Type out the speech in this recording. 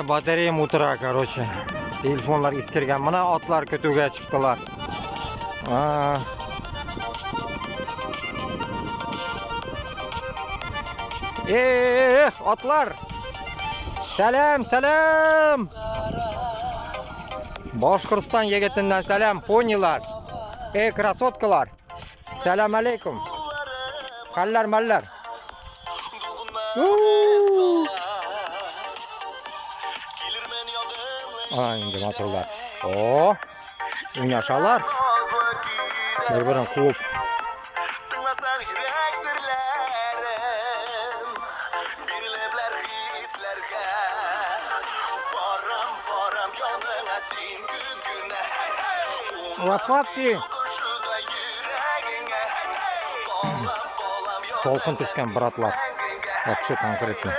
Батареям утыра, короче. Телефонлар искергән. Менә атлар көтүгә чыктылар. А. Эх, атлар! Сәлам, сәлам! Башкортстан егетеннән сәлам, понилар. Эй, красоткалар! Сәлам алейкум. Хәлләр мәлләр. А, инде матурлар. О, уйнашалар. Бер-берен куып. Тыңласаң йөрәк серләрен, бирелепләр хисләргә. Барам, барам яныңа, син көт кенә. Лопатки. Салкын төшкән, братлар. Вообще конкретно.